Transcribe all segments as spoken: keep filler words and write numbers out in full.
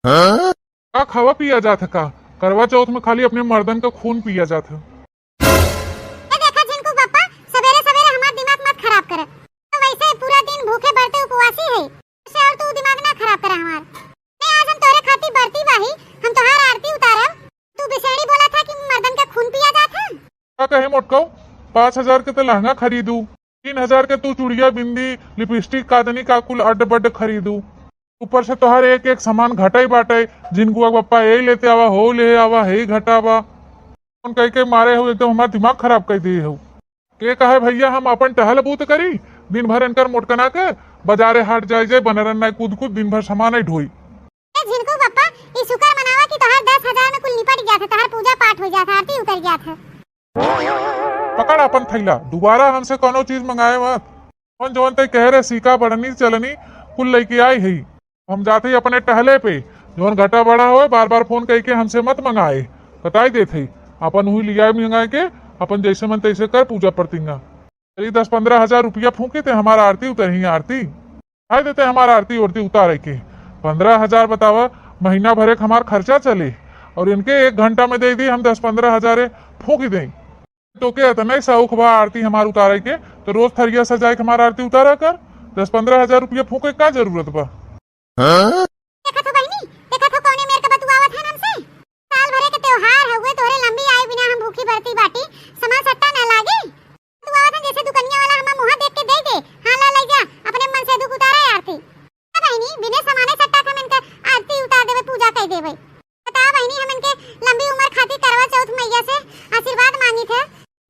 का खावा पिया जात है का? करवा चौथ में खाली अपने मर्दन का खून पिया जात है। ए देखा झिनकू बप्पा, सबेरे सबेरे हमार दिमाग मत खराब करे। तो वैसे पूरा दिन भूखे बरते उपवासी है, से और तू दिमाग ना खराब करा हमार। नहीं, आज हम तोरे खातिर बरती बाही, हम तोहार आरती उतारब। तू बिसेड़ी बोला था कि मर्दन का खून पिया जात है। का कहे मोटकऊ, पाँच हजार के तो लहंगा खरीदू, तीन हजार के तू चुड़िया, बिंदी, लिपस्टिक, कादनी का कुल अड्ड बड्ड खरीदू। ऊपर से तोहार एक एक सामान घटई बाटई, झिनकुआ बप्पा यही लेते आवा, हो ले आवा, हे घटावा। कौन कह के मारे हो, एकदम हमार दिमाग खराब कर दिए हो। के कहे भैया हम अपन टहल बूत करी, दिन भर इनकर मोटकना के बाजारे हाट जाए जाए, बनरन नाई कूद कूद, दिन भर सामान ही ढोई। ए झिनकू बप्पा, ई शुक्र मनावा कि तोहार दस हजार में कुल निपट गया था, तोहार पूजा पाठ हो गया था, आरती उतर गया था। पकड़ अपन थैला, दोबारा हमसे कोनो चीज मंगाए मत। जौन जौन तय कह रहे, सीका, बढ़नी, चलनी, कुल लेके आई है। हम जाते ही अपने टहले पे, जौन घटा बड़ा होए, बार बार फोन करके हमसे मत मंगाए, बताई देत है। अपन हुई लिया मंगाए के, अपन जैसे मन तैसे कर पूजा प्रतिंगा। चली दस पन्द्रह हजार रुपया फूकी ते हमार आरती उतरही, आरती। खाए देते हमार आरती उरती उतारे के। पन्द्रह हजार बतावा, महीना भरे के हमार खर्चा चले, और इनके एक घंटा में दे दी हम दस पन्द्रह हजार फूकी दें। तो के इतना ही शौक बा आरती हमार उतारे के, तो रोज थरिया सजाए के हमार आरती उतारा कर। दस पन्द्रह हजार रुपया फूके का जरूरत बा? देखत हो बहिनी, देखत हो कौने मेर के बतुआवत है हमसे। साल भरे के त्योहार हउए, तोहरे लंबी आयु बिना हम भूखी बरती बाटी, समा सट्टा ना लागे। बतुआवत है जैसे दुकनिया वाला हमार मुँह देख के दे दे, हाँ ला ले जा, अपने मन से दुख उतारा आरती। बहिनी, बिने समाने सट्टा के हम इनके आरती उतार देबे, पूजा कई देबे। बता बहिनी, हम इनके लंबी उम्र खातिर करवा चौथ मैया से आशीर्वाद मांगी थे।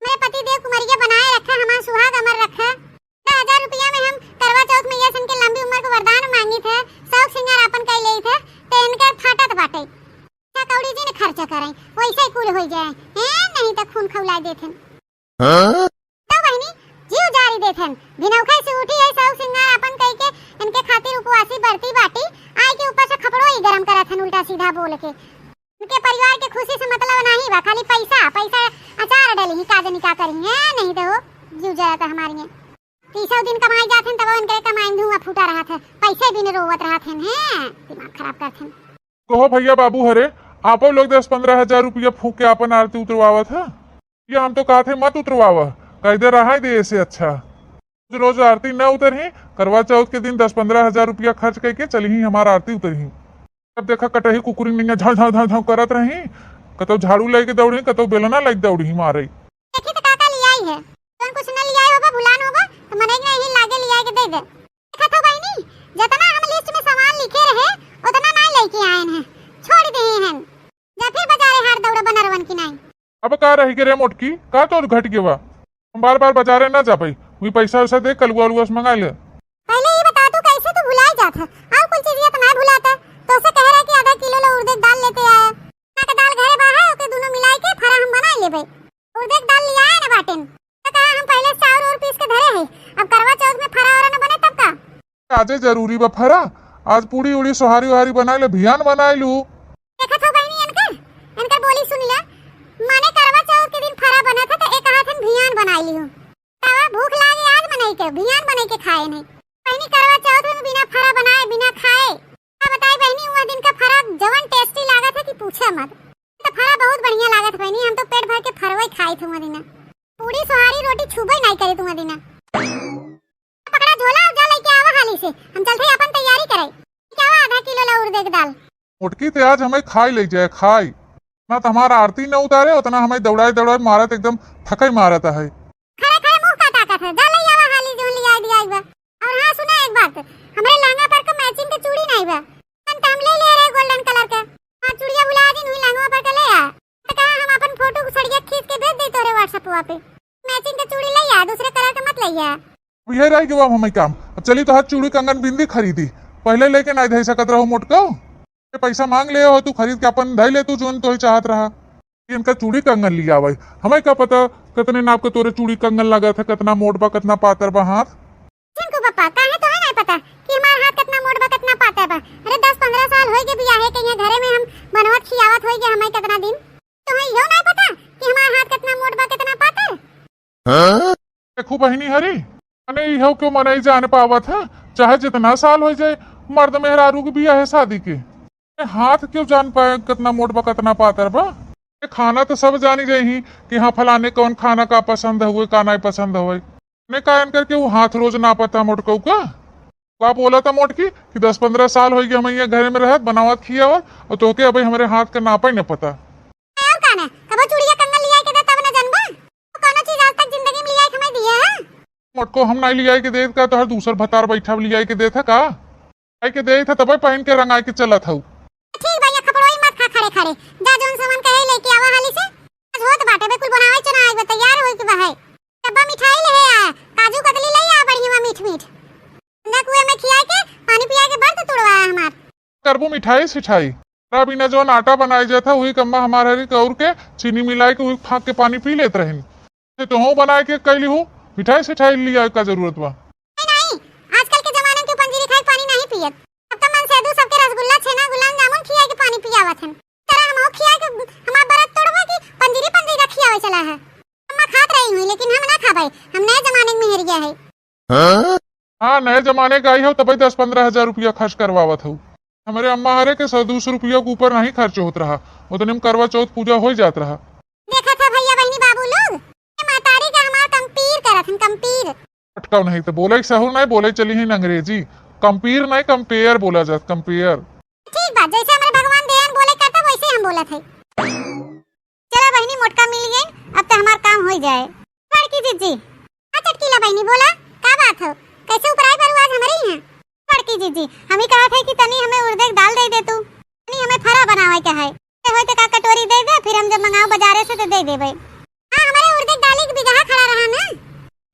मेरे पति देव कुमरिया बनाए रखा, हमार सुहाग अमर रखा। दस हजार रुपया में हम करवा चौथ मैया से इनके लंबी उम्र को वरदान मांगी थे, शौक सिंगार आपन कई लेई थे, ते इनके फाटत बाटे। अच्छा कौड़ी जिन खर्च करें, वैसे ही कुल हो जाए, हैं? नहीं तो खून खौला देते हैं। हाँ? तो बहिनी, जीव जारी देथन, भिनौखा से उठी है, शौक सिंगार आपन कई के इनके खातिर उपवासी बरती बाटी, आए के ऊपर से खपड़ो ही गरम करत हन उल्टा सीधा बोल के। इनके परिवार के खुशी से मतलब नहीं बा, खाली पैसा, पैसा अचार डली ही, का जनी का करी है, नहीं तो जीव जरा तो हमारी है। तीसौ दिन कमाई जात हन, तब इनके कमाई में धुआं फूटा रहत है, पैसे बिन रोवत रहत हन, हैं, दिमाग खराब करत हन। कहो भैया बाबू हरे, आपो लोग दस पन्द्रह हजार रुपया फूक के आपन आरती उतरवावत है। ये हम तो कहत है मत उतरवावा, कायदे रहा दे ऐसे अच्छा। रोज रोज आरती न उतरही, करवा चौथ के दिन दस पन्द्रह हजार रुपया खर्च करके चलही हमार आरती उतरही। तब देखा कटही कुकुरी नैया झाँव झाँव झाँव झाँव करत रही, कतौ झाड़ू लेके दौड़ी, कतौ बेलना लेके दौड़ी मारे। देखी तो काका लियाई है, तुम कुछ न लियाई होगा, भुलान होगा, तो मने के नहीं लागे लिया के दे दे। देखत हो बहिनी, जतना हम लिस्ट में सामान लिखे रहे, उतना नाई लेके आयन है, छोड़ दे हैं। जा फिर बाजारे हाट दौड़ा बनरवन की नाई। अब का रह गे रे मोटकी, का तोर घट गे बा? हम बार बार बाजारे ना जाबे, वही पैसा वैसा दे, कलुआ अलुआ से मंगा ले। पहले ये बता तू कैसे तू भुलाई जात है, और कुल चीज ये तो ना भुलाता, तो से कह रहा कि आधा किलो लो उड़द दाल लेते आया, ना के दाल घरे बा है, ओके दोनों मिलाई के फरा हम बनाई लेबे। उड़द दाल लिया है ना बाटेन, तो कहा हम पहले चाउर और पीस के धरे है, अब करवा चौथ में फरा और न बने तब का? आजे जरूरी बा फरा, आज पूड़ी उड़ी सोहारी ओहारी बनाई ले, भियान बनाई लू। देखत हो बहिनी इनकर, इनकर बोली सुन ले, माने करवा चौथ के दिन फरा बना था तो एक हाथ हम भियान बनाई ली हूँ। तावा भूख लागे आज मनई के, भियान बनई के खाए नहीं। बहिनी करवा चौथ में बिना फरा बनाए, बिना खाए। का बताई बहिनी, वह दिन का फरा जवन टेस्टी लागत है कि पूछे मत। तो फरा बहुत बढ़िया लागत बहिनी, हम तो पेट भर के फरवई खाई थी वह दिन। पूड़ी सोहारी रोटी छुबे नहीं करे तुम दिन। पकड़ा झोला और जा लेके आवा हाली से, हम चलते हैं अपन तैयारी करे। क्या आधा किलो ला उड़द के दाल। मोटकी ते आज हमें खाई ले जाए, खाई। ना तो हमारा आरती न उतारे, उतना हमें दौड़ाए दौड़ाए मारत, एकदम थकाई मारत है। खड़े खड़े मुंह का ताकत है, जा ले आवा हाली जोन लिया दिया एक बार। और हाँ सुना एक बात, हमरे लहंगा पर का मैचिंग के चूड़ी नहीं बा, हम तो हम ले ले रहे गोल्डन कलर के। हाँ चूड़िया भुला दिन हुई लहंगा पर के ले आ। तो कहा हम अपन फोटो सड़िया खींच के भेज दे तोरे WhatsApp पे। मैचिंग के चूड़ी ले आ, दूसरे कलर के मत ले आ। अब यही रह गवा हमें काम। अब चली तो हाथ चूड़ी कंगन बिंदी खरीदी, पहले लेके नहीं धई सकत रहो मोटको। ये पैसा मांग ले हो तू, खरीद के अपन धई ले तू, जोन तो ही चाहत रहा। इनका चूड़ी कंगन लिया भाई, हमें क्या पता कितने नाप के तोरे चूड़ी कंगन लगा था, कितना मोट बा, कितना पातर बा हाथ। झिनकू बप्पा, काहे तोहे नहीं पता कि हमार हाथ कितना मोट बा, कितना पातर बा? अरे दस पन्द्रह साल होई के बियाहे के यहाँ घरे में हम बनवत खियावत होई के हमें कितना दिन, तोहे यो नहीं पता कि हमार हाथ कितना मोट बा, कितना पातर? हाँ? देखू बहिनी हरी, मने इहो क्यों मनई जान पावत है, चाहे जितना साल हो जाए, मर्द मेहरारू के बियाहे शादी के। ए, हाथ क्यों जान पाए कितना मोट बा, कितना पातर बा? ए, खाना तो सब जानी रही कि हाँ, फलाने कौन खाना का पसंद हुए, का नहीं पसंद हुए। ने कायन करके वो हाथ रोज नापता मोटकऊ का? का बोला था मोटकी कि दस पन्द्रह साल हो गए हम ये घरे में रहत, बनावत, खियावत, और तोहके अबे हमरे हाथ का नापा ही न पता। और का ना, कबो चूड़िया कंगन लियाई के दे तब न जनबा? तो कौनो चीज आज तक जिंदगी में लियाई के हमें दिया है? मोटको हम नहीं लियाई के देत का, तोहर दूसर भतार बैठा लियाई के देत है का? आई के देत है तबे पहन के रंगाई के चलत हऊ। ठीक बा, ये खपड़ोई मत खा खड़े खड़े। जा जौन सामान कहे लेके आवा हाली से। आज होत बाटे, बिल्कुल बनावे चुनावे के तैयार होई के बा है। डब्बा मिठाई ले आया, काजू कतली ले आ, बढ़िया मीठ मीठ। गंगा कुएं में खिया के, पानी पिया के व्रत तोड़वा है हमार। करबू मिठाई सिठाई। तोरा बिना जौन आटा बनाई जात है, वही कम्मा हमार हरी कौर के चीनी मिलाई के वही फाँक के पानी पी लेत रहिन। से तोहू बनाए के कैली हूँ, मिठाई सिठाई लिया का जरूरत बा? नहीं, नहीं, आजकल के जमाने के पंजीरी खाए पानी नहीं पियत। अब तो मन से दू सबके रसगुल्ला, छेना, गुलाब जामुन खिया के पानी पियावत हन। तरह हम खिया के हमार व्रत तोड़बा कि पंजीरी पंजीरी खियावे चला है। अम्मा खात रही हुई, लेकिन हम ना खाबे, हम नए जमाने में मेहरिया है। हाँ? हाँ, नए जमाने का आई हो, तबे दस पन्द्रह हजार रुपया खर्च करवावत हो। हमरे अम्मा हरे के सौ दो सौ रुपया के ऊपर नहीं खर्च होत रहा, उतने में करवा चौथ पूजा हो जात रहा। देखा था भैया बहनी बाबू लोग, ये महतारी का हमार कंपीर करत हन, कंपीर। अटकाओ नहीं तो बोले सहूर नहीं, बोले चली ही अंग्रेजी। कंपीर नहीं, कंपेयर बोला जात, कंपेयर। ठीक बात, जैसे हमरे भगवान देन बोले करता वैसे हम बोलत है। चला बहिनी, मोटका मिल गई, अब तो हमार काम हो जाए। बड़की जिज्जी। हाँ चटकीला बहिनी, बोला, का बात हो? कैसे उपराई परू आज हमरे यहाँ? बड़की जिज्जी, हम ही कहत है कि तनी हमें उर्दे के दाल दे दे तू, तनी हमें फरा बनावे के है। ते होय तो का कटोरी दे दे, फिर हम जब मंगाओ बाजारे से तो दे देबे। हाँ, हमारे उर्दे के दाल एक बीघा खड़ा रहा ना।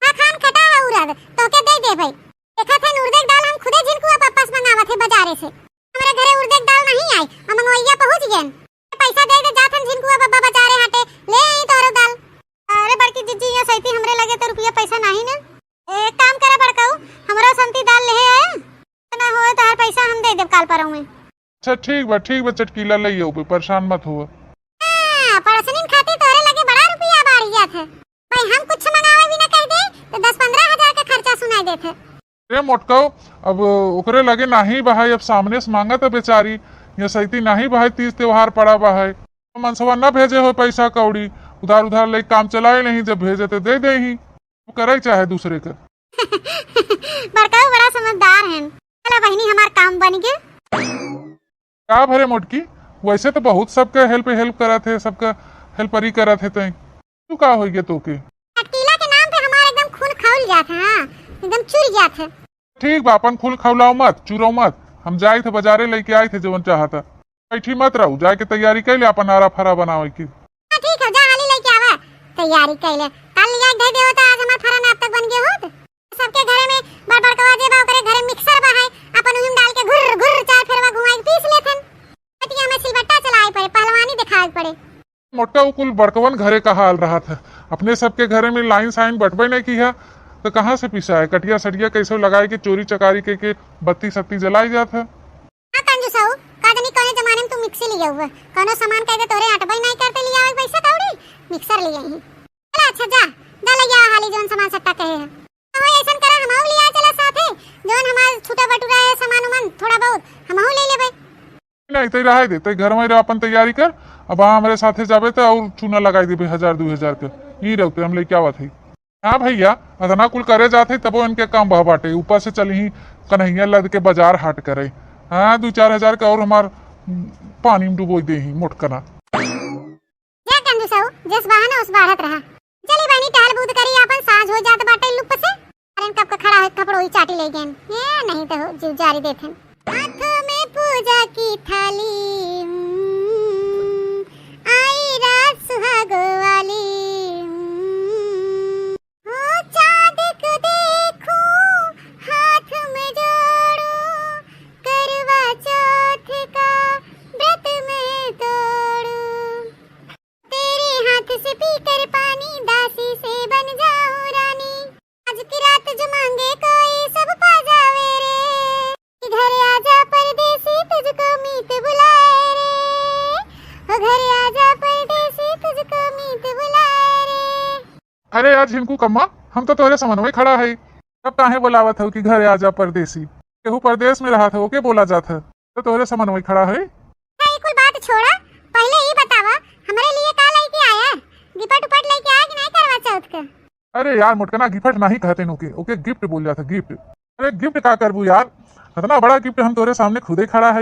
हाँ, खान खटा है उरद, तो के दे देबे। देखत है उर्दे के दाल हम खुदे झिनकुआ पप्पा से मंगावत है बाजारे से। हमारे घरे उर्दे के दाल नहीं आई, हम मंगवैया पहुँच गए। पैसा दे दे, जात हम झिनकुआ बब्बा बाजारे हटे, ले आई तोहरो दाल। अरे बड़की जिज्जी, ये सैती हमरे लगे तो रुपया पैसा नहीं ना। एक काम करा बड़काऊ, हमरो संती दाल ले आया, तो ना होए तोहर पैसा हम दे देब काल परौं में। अच्छा ठीक बा, ठीक बा चटकीला, ले आओ, परेशान मत हुआ। हाँ, पड़ोसनिन खातिर तोहरे लगे बड़ा रुपया बाढ़ जात है। भाई हम कुछ मंगावे भी ना कह दे, तो दस पन्द्रह हजार का खर्चा सुनाई देत है। रे मोटकऊ, अब ओकरे लगे नाही बहाई, अब सामने से मांगत है बेचारी, ये सैती नाही बहाई, तीज त्योहार पड़ा बहाई, मनसवा न भेजे हो पैसा कौड़ी, उधार उधार ले काम चलाए नहीं, जब भेजे तो दे दे ही, करे चाहे दूसरे के। बड़काऊ बड़ा समझदार हैं। चला बहिनी, हमार काम बन गया। का भरे मोटकी, वैसे तो बहुत सबके हेल्प हेल्प करत है, सबका हेल्परी करत है तैं। तू का होई गे तोके? चटकीला के नाम पे हमार एकदम खून खौल जात है, हाँ, एकदम चुर जात है। ठीक बा, अपन खून खौलाओ मत, चुराओ मत। हम जाई थे बाजारे लेके आई थे जवन चाहता। बैठी मत रहू, जाके तैयारी कर ले अपन आरा फरा बनावे की। हाँ, ठीक है, जा हाली लेके आवा, तैयारी कर ले। काल लिया के दे देवता, आज हमार फरा नाप तक बन गए होत। सबके घरे में बड़ बड़कवा जे बा, ओकरे घरे मिक्सर बा है, अपन उहिम डाल के घुर्र घुर्र चार फेरवा घुमाई के पीस लेथन। बेटिया में सिलबट्टा चलाए पड़े, पहलवानी दिखाए पड़े। मोटा उ कुल बड़कवन घरे का हाल रहत है, अपने सबके घरे में लाइन साइन बटबे नहीं की है, तो कहाँ से पिसाए? कटिया सटिया कैसे लगाए के चोरी चकारी के, के बत्ती सत्ती जलाई जात है। हाँ कंजूसऊ, का जानी कौने जमाने में तू मिक्सी लिया हुआ, कौनो सामान कह दे तोरे अटबे नहीं करते लिया पैसा कौड़ी, मिक्सर लिया ही। चला अच्छा जा, जा ले आ हाली जौन सामान सट्टा कहे है। तो ऐसन करा हमहू लिया चला साथे, जौन हमार छूटा बटुरा है सामान उमान थोड़ा बहुत हमहू ले लेबे। नहीं, तै रहे दे, तै घर में रह, अपन तैयारी कर। अब आ हमरे साथे जाबे तो और चूना लगाई देबे हजार दो हजार के। ई रहते हम लेके आवत है। हाँ भैया, अतना कुल करे जात है तबो इनके काम बह बाटे। ऊपर से चली ही कन्हैया लद के बाजार हाट करे। हाँ, दो चार हजार के और हमार पानी में डुबोई दे ही मोटकना। जा कंजूसऊ, जस बहाना उस बाढ़त रहा। चली बहनी टहल बूद करी, आपन साँझ हो जात बाटे लुप से। अरे कब का खड़ा है कपड़ो ही चाटी ले गेन। ये नहीं तो हो, जीव जारी देथन। हाथों में पूजा की थाली, हम्म, आई रात सुहागो वाली, हम्म। ओ चाँद को देखूं, हाथ में जोड़ूं, करवा चौथ का व्रत मैं तोड़ूं। तेरे हाथ से पीकर पानी, दासी से बन जाऊं रानी। आज की रात जो मांगे कोई, सब पा जावे रे। घर आजा परदेसी, तुझको मीत बुलाए रे। ओ घर आजा परदेसी, तुझको मीत बुलाए रे। अरे यार झिनकू कम्मा, हम तो तोहरे समनवे खड़ा है, तब काहे बोलावत हो कि घरे आजा परदेसी? केहू परदेस में रहत हो, ओके बोला जात है, तो तोहरे समनवे खड़ा है। अरे यार मोटकना, गिफ्ट नहीं कहते न ओके, ओके गिफ्ट बोल जाता, गिफ्ट। अरे गिफ्ट का करबू यार, इतना बड़ा गिफ्ट हम तोरे सामने खुदे खड़ा है।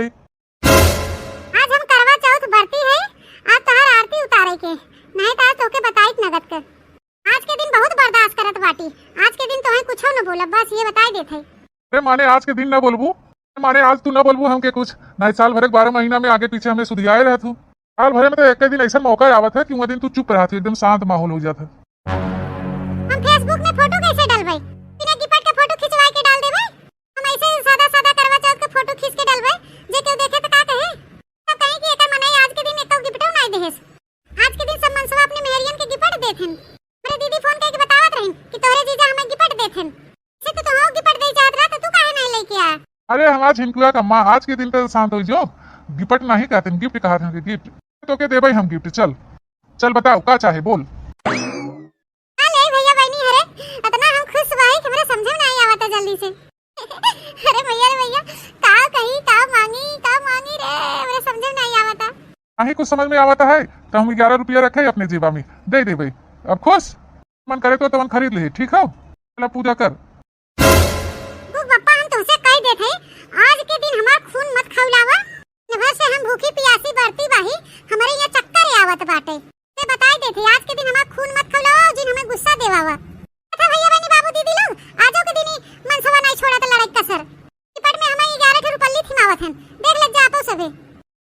आज हम करवा चौथ बरती है, आज तोहार आरती उतारे के, नहीं तो आज तोके बताइत नगद के। आज के दिन बहुत बर्दाश्त करत बाटी, आज के दिन तोहे कुछो न बोलब, बस ये बताई देत है। अरे माने आज के दिन न बोलबू, माने आज तू न बोलबू हमके कुछ, नहीं साल भर के बारह महीना में आगे पीछे हमें सुधियाए रहत हूँ। साल भरे में तो एक दिन ऐसा मौका आवत है कि वो दिन तू चुप रहत हूँ, एकदम शांत माहौल हो जात है। हम Facebook में फोटो कैसे डलबै? बिना गिफ्ट के फोटो खिंचवा के डाल देबै? हम ऐसे सादा सादा करवा चौथ के फोटो खींच के डलबै, जे केहू देखे तो का कहे? सब कहे कि एकर मनई आज के दिन एको गिफ्टो नाई देहेस। आज के दिन सब मनसवा अपने मेहरियन के गिफ्ट देथिन। हमरे दीदी फोन करके बतावत रहिन कि तोहरे जीजा हमें गिफ्ट देथिन। से तो तोहू गिफ्ट दे चाहत रहा तो तू काहे नहीं लेके आया? अरे हमार झिनकुआ का माँ, आज के दिन तो शांत हो जो, गिफ्ट नहीं कहते, गिफ्ट कहते हैं, गिफ्ट। तो के देबै हम गिफ्ट, चल। चल बताओ का चाहे बोल। का ले भैया बहनी हरे, इतना हम खुश भाई कि हमरे समझे में नहीं आवता जल्दी से। अरे भैया रे भैया, का कही, का मांगी, का मांगी रे, हमरे समझे में नहीं आवता। नहीं कुछ समझ में आवता है तो हम ग्यारह रुपया रखे अपने जेबा में, दे देबै। अब खुश, मन करे तो तवन खरीद ले, ठीक हो? चला पूजा कर। भूख बप्पा हम तुमसे कह देत है, आज के दिन हमार खून मत खौलावा। दिन भर से हम भूखी पियासी बरती बाही, हमरे यहाँ चक्कर आवत बाटे। ते बताई देत है, आज के दिन हमार खून मत खौलावा, जिन हमें गुस्सा देवावा। अच्छा भैया बहनी बाबू दीदी लोग, आजो के दिन ही मनसवा नहीं छोड़ा त लड़ाई कसर। गिफ्ट में हमें ग्यारह ठो रुपल्ली थिमावत हन, देख ले जा आपो सभे।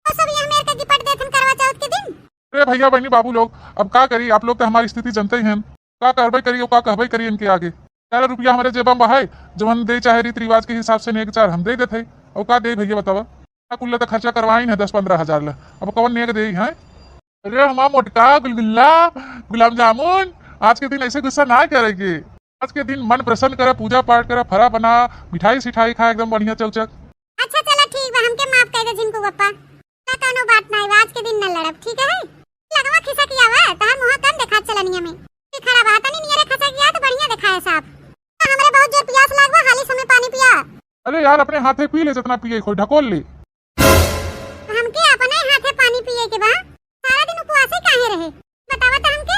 ओ सब ये हमें के गिफ्ट देथन करवा चौथ के दिन। अरे भैया बहनी बाबू लोग, अब का करी, आप लोग तो हमारी स्थिति जनते ही हैं। का करबे करी और का कहबे करी इनके आगे। ग्यारह रुपया हमारे जेबा में बहाए, जवन दे चाहे रीति रिवाज के हिसाब से नेक चार हम दे देते। और का दे भैया बतावा, ना कुल्ला तो खर्चा करवाइन है दस पन्द्रह हजार ला, अब कवन नेक दे हैं? अरे हमार मोटका गुलगुल्ला, गुलाब जामुन, आज के दिन ऐसे गुस्सा ना करेगी। आज के दिन मन प्रसन्न करा, पूजा पाठ करा, फरा बना, मिठाई सिठाई खा, एकदम बढ़िया चौचक। अच्छा चला ठीक बा, हमके माफ कर दे झिनकू बप्पा। ना कौनो बात नहीं बा, आज के दिन न लड़ब, ठीक है? लगवा खिसक आवा, तहार मुंह कम देखा चलनिया में। ई खड़ा बा, तनी नियरे खसक गया तो बढ़िया देखाए साफ। हमरे बहुत जोर पियास लाग बा, हाली समय पानी पिया। अरे यार, अपने हाथे पी ले, जितना पिए खोई ढकोल ले। हमके अपने हाथे पानी पिए के बा, सारा दिन उपवासे काहे रहे? बतावा तो हमके।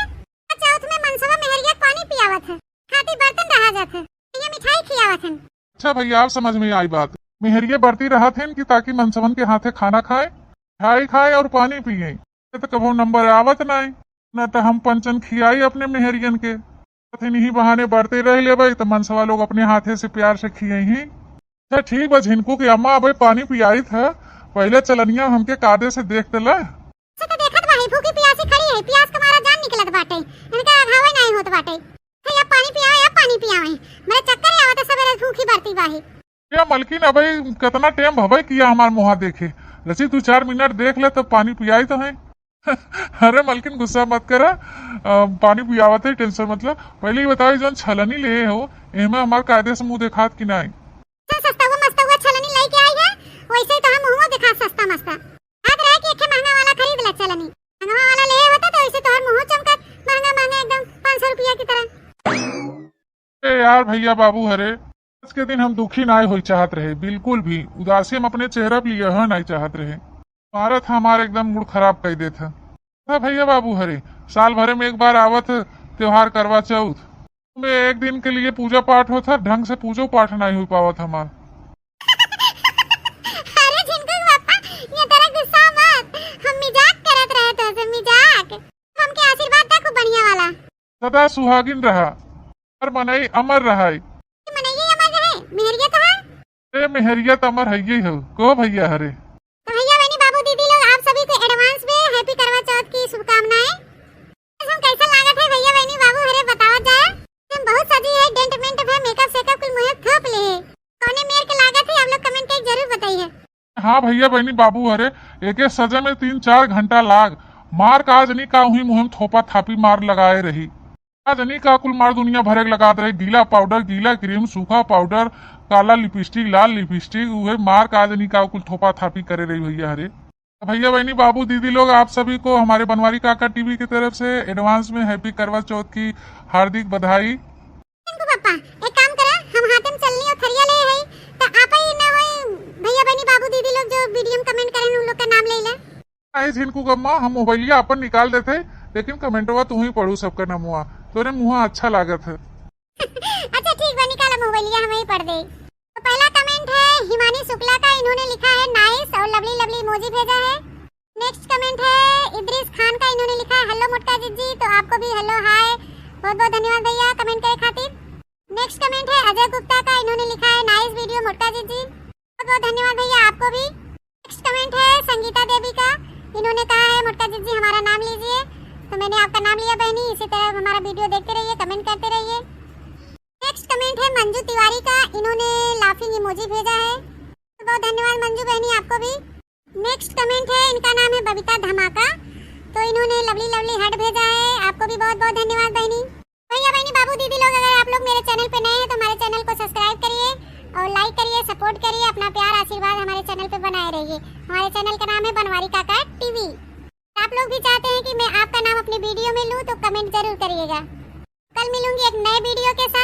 चौथ में मनसवा मेहरिया के पानी पियावत है, खाती बर्तन रहा जात है, ये मिठाई खियावत है। अच्छा भैया, अब समझ में आई बात। मेहरिया बरती रहत हैं कि ताकि मनसवन के हाथे खाना खाए, मिठाई खाए और पानी पिए। ये तो कबो नंबर आवत नाई, न तो हम पंचन खियाई अपने मेहरियन के। कथिन इही बहाने बरते रह लेबै, तो मनसवा लोग अपने हाथे से प्यार से खियइहीं। अच्छा ठीक बा, झिनकू के अम्मा अबे पानी पियाइत है, पहले चलनिया हमके कादे से देख त ले। से तो देखत बाही, भूखी पियासी खड़ी है, पियास के मारा जान निकलत बाटे, इनका अघावे नाई होत बाटे। हे, अब पानी पियावे, अब पानी पियावे, मेरे चक्कर आवत है, सबेरे भूखी बरती बाही। या मलकिन, अबे कितना टाइम भवे किया हमार मुहा देखे, रची दो चार मिनट देख ले तब पानी पियाई तो है। अरे मलकिन, गुस्सा मत करा, अ, पानी पियावत है, टेंशन मत ला। पहले ही बताओ, जौन छलनी ले हो, एमे हमार कायदे से मुंह देखात कि नाई? सस्ता मस्ता छलनी लेके आई है, वैसे ही तोहार मुंहवा देखा सस्ता मस्ता। हाथ रहे कि एक ठे महंगा वाला खरीद ले छलनी, महंगा वाला ले होता तो वैसे तोहार मुंह चमकत, महंगा महंगा एकदम पाँच सौ रुपया की तरह। ए यार भैया बाबू हरे, आज के दिन हम दुखी नाय होई चाहत रहे, बिल्कुल भी उदासी हम अपने चेहरा पे यह नाय चाहत रहे। भारत हमार एकदम मूड खराब कर देत है। हाँ भैया बाबू हरे, साल भरे में एक बार आवत त्योहार करवा चौथ में एक दिन के लिए पूजा पाठ होत है, ढंग से पूजो पाठ नाय हो पावत हमार। अरे झिनकू के पापा, ये तरह गुस्सा मत, हम मजाक करत रहे तो से मजाक। हमके आशीर्वाद दा खूब बढ़िया वाला। सदा सुहागिन रहा, हर मनई अमर रहाई। मनई अमर रहे, मेहरिया कहाँ? ए, मेहरिया त अमर हइये हो, को भैया हरे। तो भैया बहनी बाबू दीदी लोग, आप सभी को एडवांस में हैप्पी करवा चौथ की शुभकामनाएं। हम कैसा लागत है भैया बहनी बाबू हरे बतावा जाए। हम बहुत सजी है, डेंट मेंट है, मेकअप सेकअप कुल मुहे थोप ले है। कौने मेर के लागत है आप लोग कमेंट करके जरूर बताइए। हाँ भैया बहनी बाबू हरे, एके सजे में तीन चार घंटा लाग। मार का आज नहीं का हुई मुहे में थोपा थापी मार लगाए रही। आज नहीं का कुल मार दुनिया भरे के लगात रही, गीला पाउडर, गीला क्रीम, सूखा पाउडर, काला लिपस्टिक, लाल लिपस्टिक, उहे मार का आज नहीं का कुल थोपा थापी करे रही भैया हरे। भैया बहनी बाबू दीदी लोग, आप सभी को हमारे बनवारी काका टीवी की तरफ से एडवांस में हैप्पी करवा चौथ की हार्दिक बधाई। टिंकू पापा, एक काम करा, हम हाथे में चलनी और थरिया ले है, तो आप ही ना होए, भैया बहनी बाबू दीदी लोग जो वीडियो में कमेंट करें उन लोग का नाम ले ले। काहे झिनकू गम्मा, हम मोबाइलिया अपन निकाल देते, लेकिन कमेंटवा तू ही पढ़ू सबका नमुआ। तोरे मुँह अच्छा लागत है। अच्छा ठीक बा, निकाला मोबाइलिया, हम ही पढ़ दे। तो पहला कमेंट है हिमानी शुक्ला का, इन्होंने लिखा है नाइस और लवली लवली इमोजी भेजा है। नेक्स्ट कमेंट है इद्रिस खान का, इन्होंने लिखा है हेलो मोटका जिज्जी, तो आपको भी हेलो हाय, बहुत बहुत धन्यवाद भैया कमेंट करे खातिर। नेक्स्ट कमेंट है अजय गुप्ता का, इन्होंने लिखा है नाइस वीडियो मोटका जिज्जी, बहुत बहुत धन्यवाद भैया आपको भी। नेक्स्ट कमेंट है संगीता देवी का, इन्होंने कहा है मोटका जिज्जी हमारा नाम लीजिए, तो मैंने आपका नाम लिया बहनी, इसी तरह हमारा वीडियो देखते रहिए, कमेंट करते रहिए। नेक्स्ट कमेंट है मंजू तिवारी का, इन्होंने लाफिंग इमोजी भेजा है, बहुत बहुत धन्यवाद मंजू बहनी आपको भी। नेक्स्ट कमेंट है, इनका नाम है बबीता धमाका, तो इन्होंने लवली लवली हार्ट भेजा है, आपको भी बहुत बहुत धन्यवाद बहनी। भैया बहनी बाबू दीदी लोग, अगर आप लोग मेरे चैनल पे नए हैं तो हमारे चैनल को सब्सक्राइब करिए और लाइक करिए, सपोर्ट करिए, अपना प्यार आशीर्वाद हमारे चैनल पे बनाए रहिए। हमारे चैनल का नाम है बनवारी काका टीवी। आप लोग भी चाहते हैं कि मैं आपका नाम अपनी वीडियो में लूँ तो कमेंट जरूर करिएगा। कल मिलूंगी एक नए वीडियो के साथ।